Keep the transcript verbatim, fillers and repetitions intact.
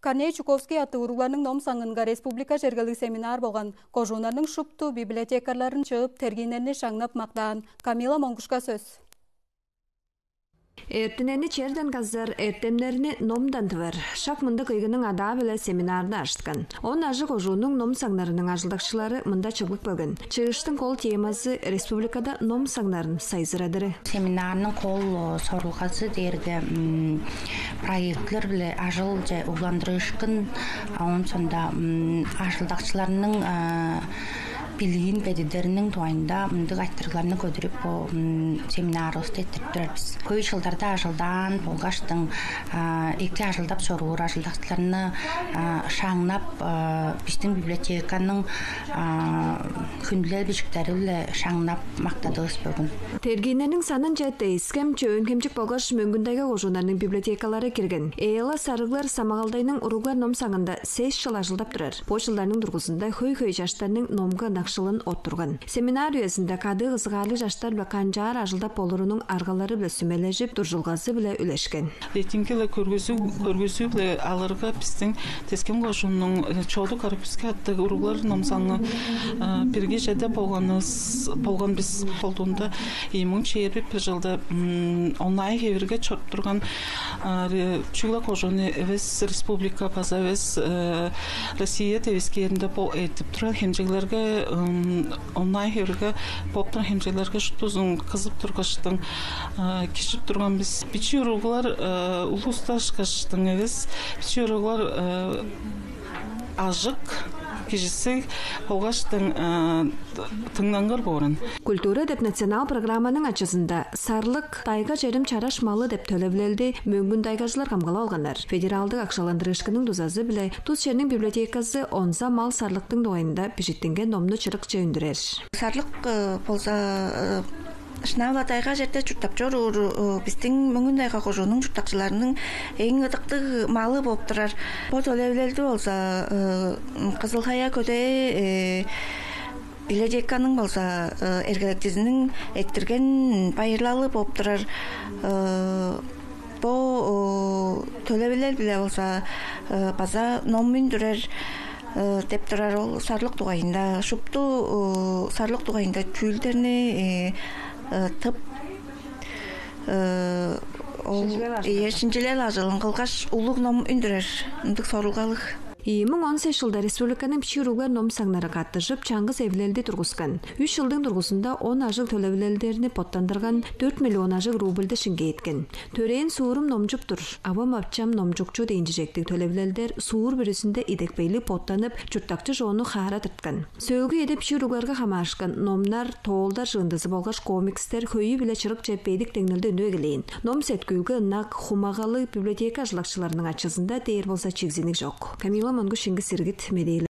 Корней Чуковский аттыг уругларның ном саңынга республика чергелиг семинар болган. Кожууннарның шупту библиотекарларын чыып, тергииннерни шаңнап мактаан. Камила Монгушка сөс. Эртинени черден казар, эртемнерни номдан тывар. Шак мындыг кыйгының адаа-биле семинарны ажыткан. Он ажыг кожууннуң ном саңнарының ажылдакчылары мында чыглып келген. Чыыштың кол темазы — республикада ном саңнарын сайзырадыры. Семинарның кол сорулгазы дээрге проектлер биле ажылче угландырыышкын, оон сонда ажылдакчыларның билиин бедидериниң дугайында мындыг айтырыгларны көдүрүп, бо семинарывысты эттирип турар бис. Хөй жылдарда ажылдаан болгаштың эки ажылдап чоруур ажылдакчыларны шаңнап, бистиң библиотеканың хүндүлел бижиктери-биле шаңнап мактадывыс бөгүн. Тергииннерниң санынче Тес-Хем, Чөөн-Хемчик болгаш Мөңгүн-Тайга кожууннарның библиотекалары кирген. Эла Сарыглар Самагалдайның уруглар ном саңында сес чыл ажылдап турар. Бо чылдарның дургузунда хөй-хөй чаштарның номга ынакшылын оттурган. Семинар үезинде кадыы кызыгаарлыг чаштар-биле канчаар ажылдап болурунуң аргалары-биле сүмележип, дуржулгазы-биле үлешкен. Рейтинг-биле көргүзүү, көргүзүү-биле алырга, бистиң Тес-Хем кожууннуң Чоду Карапуски аттыг уруглар ном саңы бирги чеде болган бис. Колдуунда ийи муң чээрби бир чылда онлайн хевирге чоруп турган, чүгле кожуун эвес, республика база эвес, Россия девискээринде бо эртип турар хемчеглерге, онлайн хевирге болуп турар хемчеглерге шуптузун кызып тургаштың, киржип турган бис. Бичии уруглар улуста ышкаштың эвес, бичии уруглар ажык, кижизиг болгаштың тыңнангыр боорун. «Культура» деп национал программаның ачызында «Сарлык — тайга черим чараш малы» деп төлевилелди Мөңгүн-Тайгажылар камгалап алганнар. Федералдык акшаландырыышкынның дузазы-биле тус черниң библиотеказы онза мал сарлыктың дугайында бижиттинген номну чырыкче үндүрер. Сарлык болза шынап-ла тайга черде чурттап чоруур бистиң Мөңгүн-Тайга кожууннуң чурттакчыларының эң ыдыктыг малы болуп турар. Бо төлевилелди болза Кызыл-Хая көдээ библиотеканың болза эргелектизиниң эрттирген байырлалы болуп турар. Бо төлевилел-биле болза база ном үндүрер деп турар. Ол сарлык дугайында, шупту сарлык дугайында чүүлдерни тып, ол шинчилел ажылын кылгаш, улуг ном үндүрер ындыг сорулгалыг. Ийи муң он сес чылда республиканың бичии уруглар ном саңнары каттыжып, чаңгыс эвилелди тургускан. Үш чылдың дургузунда он ажыг төлевилелдерни боттандырган, дөрт миллион ажыг рубльди шиңгээткен. «Төрээн суурум номчуп тур, авам-ачам номчукчу» дээн чижектиг төлевилелдер суур бүрүзүнде идепкейлиг боттанып, чурттакчы чонну хаара тырткан. Сөөлгү үеде бичии уругларга хамаарышкан номнар, тоолдар чыындызы болгаш комикстер хөйү-биле чырыкче бедик деңнелде үнүп эгелээн. Ном-сеткүүлге ынак, хумагалыг библиотека ажылдакчыларының ачызында дээр болза чигзиниг чок. Камила Монгуш, Чингис Иргит, Медээлер.